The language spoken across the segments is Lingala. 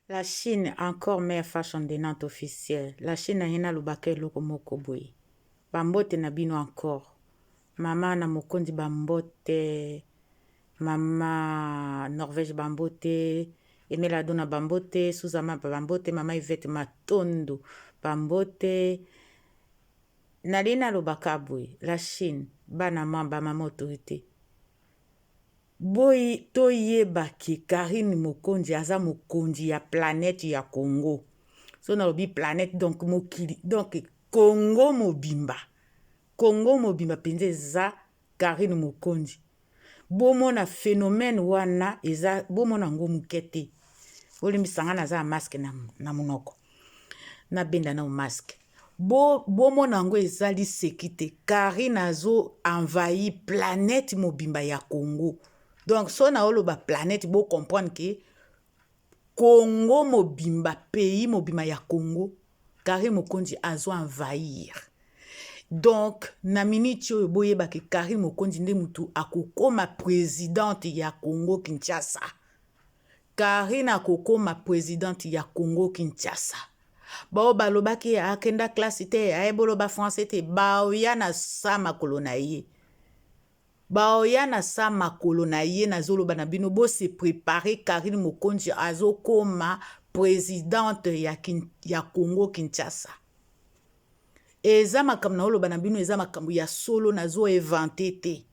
La Chine encore mère fashion de Nantes officiel. La Chine naye nalobaka eloko moko boye. Bambote na bino encore. Mama na mokonzi bambote. Mama Norvège bambote. Emela Dona bambote. Suzama bambote. Mama Yvette Matondo bambote. Nalingi nalobaka boye. La Chine bana ma ba mama autorité. Boyi toyeba ke Carine Mokonzi aza mokonzi ya planète ya Congo. So nalobi planète donc mokili donc Congo mobimba. Congo mobimba mpenza eza Carine Mokonzi. Bomona phénomène wana eza bomona yango moke te. Bolimbisa nga naza na masque na, na monoko. Nabenda nao masque. Bo bomona yango eza liseki te Carine azo envahir planète mobimba ya Congo donc so na oloba planète bo comprendre que Congo mobimba pays mobimba ya Congo Carine Mokonzi azo envahir donc na minute oyo boyeba ke Carine Mokonzi nde mutu akokoma presidente ya Congo Kinshasa. Carine akokoma presidente ya Congo Kinshasa. Baoyo balobaki akenda classe te, ayebi oloba français te, baoya na sa makolo na ye. Baoya na sa makolo na ye, nazoloba na bino bo se preparer, Carine Mokonzi azokoma presidente ya, ya Congo Kinshasa. Eza makambo naoloba na bino eza makambo ya solo, nazo invente te.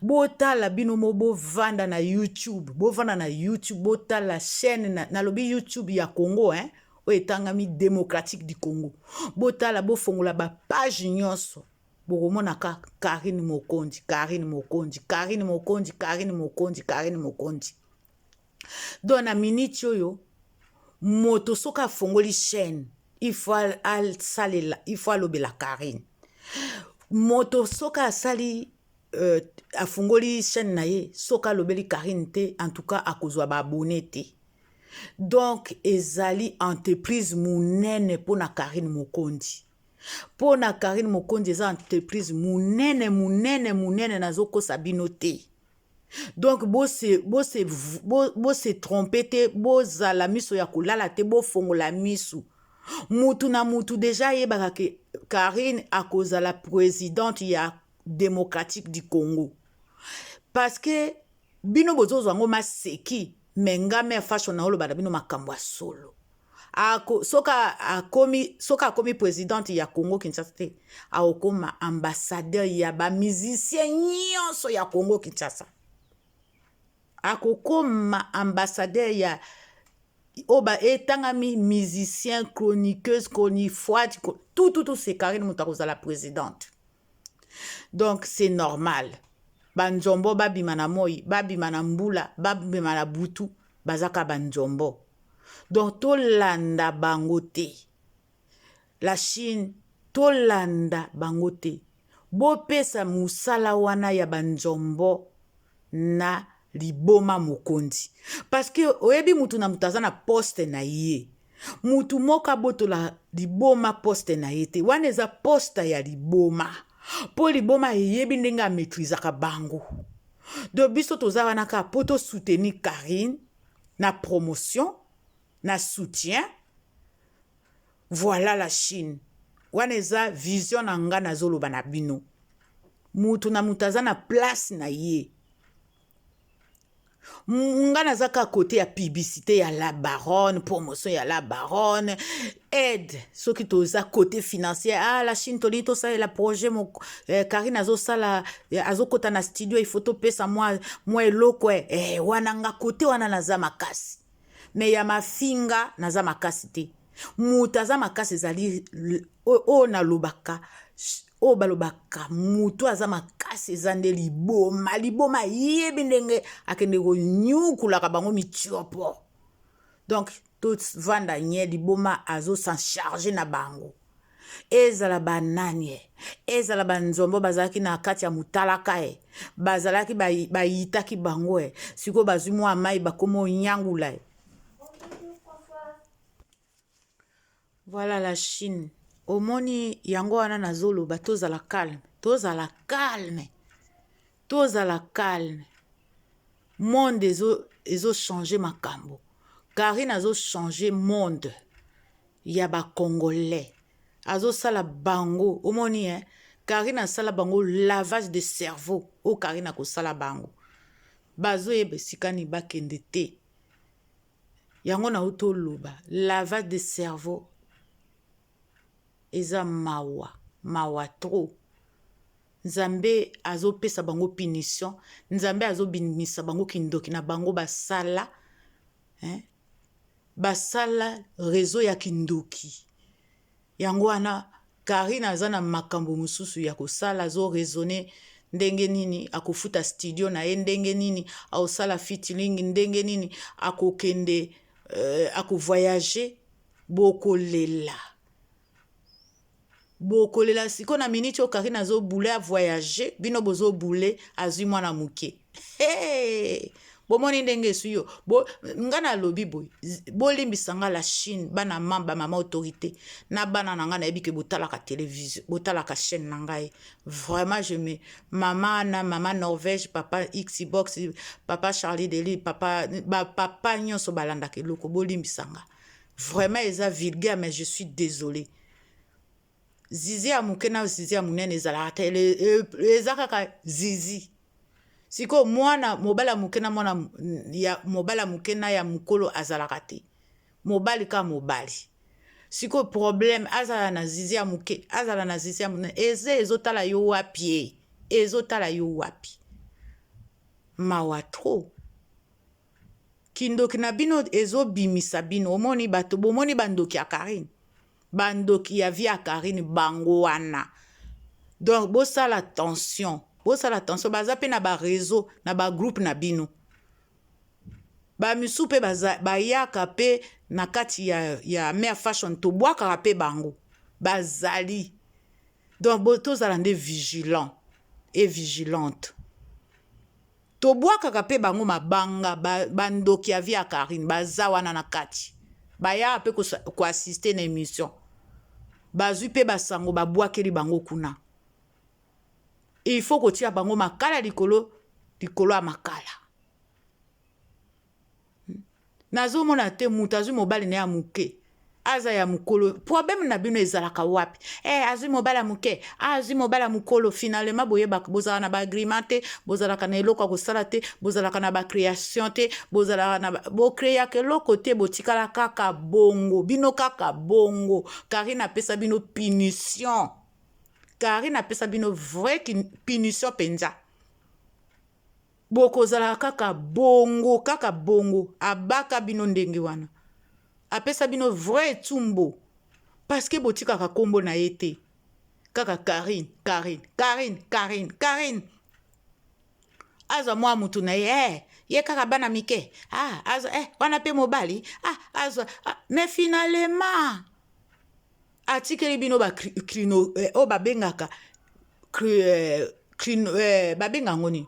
Botala bino mo bovanda na YouTube, bovanda na YouTube, botala chaîne na, nalobi YouTube ya Congo hein, oyo etangami Démocratique du Congo. Botala, bofongola ba page nyonso, bokomona ka Carine Mokonzi, Carine Mokonzi, Carine Mokonzi, Carine Mokonzi, Carine Mokonzi. Donc na minute oyo moto soki afongoli chaîne il faut asalela, il faut alobela Carine. Moto soki asali afungoli chaîne na ye soki alobeli Carine te, en tout cas akozwa ba abonné te. Donc ezali entreprise monene mpona Carine Mokonzi. Mpona Carine Mokonzi eza entreprise monene monene monene, nazokosa bino te. Donc bose bose bose trompe te, bozala miso ya kolala te, bofongola misu. Mutu na mutu deja ayebaka ke Carine akozala présidente ya démocratique du Congo. Parce que bino bozozwa yango maseki, mais nga mère fashion naoloba na bino makambo ya solo. Ako, soki akomi, soki akomi présidente ya Congo Kinshasa te, akokoma ambassadeur ya ba musicien nyonso ya Congo Kinshasa. Akokoma ambassadeur ya oyo ba etangami musicien, chroniqueuse, chronifoite, tout tout tout, c'est Carine moto akozala présidente. Donc c'est normal. Banzombo babima na moi, babima na mbula, babima na butu, bazaka banzombo. Donc tolanda bango te. La Chine tolanda bango te. Bopesa mosala wana ya banzombo na liboma mokonzi. Parce que oyebi mutu na mutu aza na poste na ye. Mutu moko abotola liboma poste na ye te. Wana eza poste ya liboma. Po liboma eyebi ndenge amaîtrisaka bango. Donc biso toza wana kaka po to soutenir Carine na promotion, na soutien. Voilà la Chine. Wana eza vision na nga nazoloba na bino. Mutu na mutu aza na place na ye. Nga naza kaka côté ya publicité ya la baronne, promotion ya la baronne, aide soki toza côté financier. Ah la Chine tolingi tosalela projet mo, Karine azosala, azokota na studio, il faut topesa mwa mwa eloko wana nga côté wana naza makasi. Mais ya mafinga naza makasi te. Moto aza makasi ezali oyo nalobaka, oyo balobaka moto aza makasi eza nde liboma. Liboma ayebi ndenge akende konyukulaka bango mitiopo. Donc tovanda nye, liboma azo s'en charger na bango. Ezala banani, ezala banzombo bazalaki na kati ya motalaka e, bazalaki bayitaki bango e, sikoyo bazwi mwa mai bakoma onyangula e. Voilà la Chine. Omoni yango wana nazoloba tozala calme, tozala calme, tozala calme. Monde ezo changer makambo. Carine azo changer monde ya ba congolais azosala bango omoni hein Carine asala bango lavage de cerveau oyo Carine akosala bango bazoyeba esika nini bakende te yango nauti oloba lavage de cerveau eza mawa mawa trop Nzambe azopesa bango punition Nzambe azobimisa bango kindoki na bango basala hein? Basala reseau ya kindoki yango wana Carine aza na makambo mosusu ya kosala azo raisonner ndenge nini akofuta studio na ye ndenge nini akosala featuring ndenge nini akokende euh, akovoyage bokolela Bokolela sikoyo na minute oyo Carine azo boule a voyage bino bozo boule azui mwana muke hey! Bomoni ndenge esui yo bo, nga nalobi boye bolimbisa nga la Chine bana mam ba mama autorité na bana na nga nayebi ke botalaka television botalaka chaîne na ngai vraiment je me mama na mama Norvège papa Xbox papa Charlie Deli papa ba papa nyonso balandaka eloko bolimbisa nga vraiment eza vulgaire mais je suis désolé Zizi ya moke na zizi ya monene ezalaka te eza kaka zizi. Sikoyo mwana mobali ya moke na mwana ya mobali ya moke na ya mokolo azalaka te. Mobali kaka mobali. Sikoyo problème azala na zizi ya moke azala na zizi ya monene eza ezotala yo wapi e ezotala yo wapi mawa trop. Kindoki na bino ezo bimisa bino omoni bato bomoni ba ndoki ya Carine ba ndoki ya vie ya Carine bango wana donc bosala attention bosala attention baza pe na ba reseau na ba groupe na bino ba misusu pe bayaka pe na kati ya, ya mare fashion tobwakaka pe bango bazali donc tozala nde vigilant et vigilante. Tobwakaka pe bango mabanga ba ndoki ya vie ya Carine baza wana na kati bayaka pe ko assister na emission bazui pe ba sango babwakeli bango kuna il faut kotia bango makala likolo likolo ya makala. Nazomona te mutu azwi mobali na ya muke aza ya mukolo problème na bino ezalaka wapi eh azwi mobali ya muke ah, azwi mobali ya mukolo finalement boyebaka bozalaka na ba agreement te bozalaka na eloko ya kosala te bozalaka na ba création te bozalaka na bocreaka eloko te botikala kaka bongo bino kaka bongo Karine apesa bino punition Karine apesa bino vrai punition mpenza Bokozala kaka bongo kaka bongo abaka bino ndenge wana apesa bino vrai etumbo parce que botikaka kombo na ye te kaka Carine Carine Carine Carine Carine azwa mwa mutu na ye eh, ye kaka bana mike ah, azwa eh, wana mpe mobali ah, azwa ah, mais finalement atikeli bino ba crino eh, oyo babengaka eh, crino eh, babenga yango nini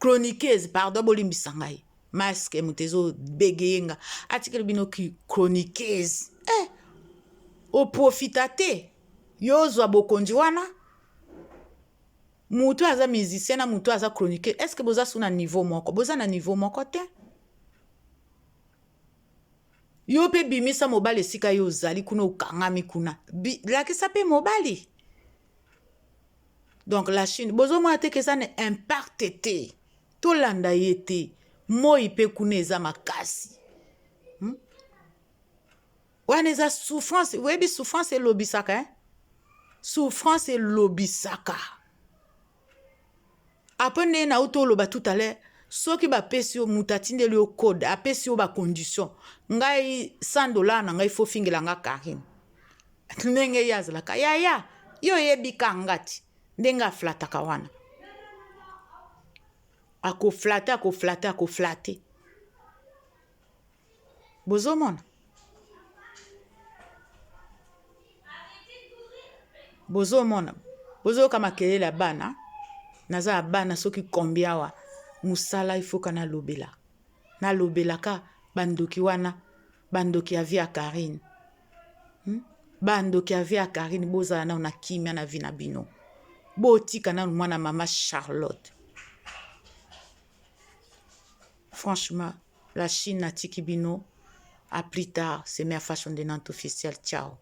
chroniqueuse pardon bolimbisa ngai masque moto ezobegeye nga atikeli bino chroniqueuse eh, oprofita te yo ozwa bokonzi wana moto aza musicien na moto aza chroniqueur est ce que boza su na niveau moko boza na niveau moko te Yo pe bimisa mobali esika yo ozali kuna okangami kuna lakisa pe mobali donc la chine bozomona te ke eza na impact te tolanda ye te moi pe kuna eza makasi hmm? Wana eza souffrance oyebi souffrance elobisaka hein? Souffrance elobisaka Après ndenge nauti oloba tout à l'heure soki bapesi yo moto atindeli yo code apesi yo bacondition ngai 100 dollar na ngai fo fingela nga Carine ndenge ye azalaka yaya yo oyebi ka nga ti ndenge aflataka wana akoflate akoflate akoflate Bozomona? Bozomona? Bozoyoka makelele ya bana? Naza ya bana soki combien awa musala il faut ka nalobela. Nalobelaka bandoki wana, bandoki ya vie ya Carine. Hmm? Bandoki ya vie ya Carine bozala nano na kimia na vie na bino. Botika nano mwana mama Charlotte. Franchement la Chine atiki bino. À plus tard, c'est Mère Fashion de Nantes officiel. Ciao.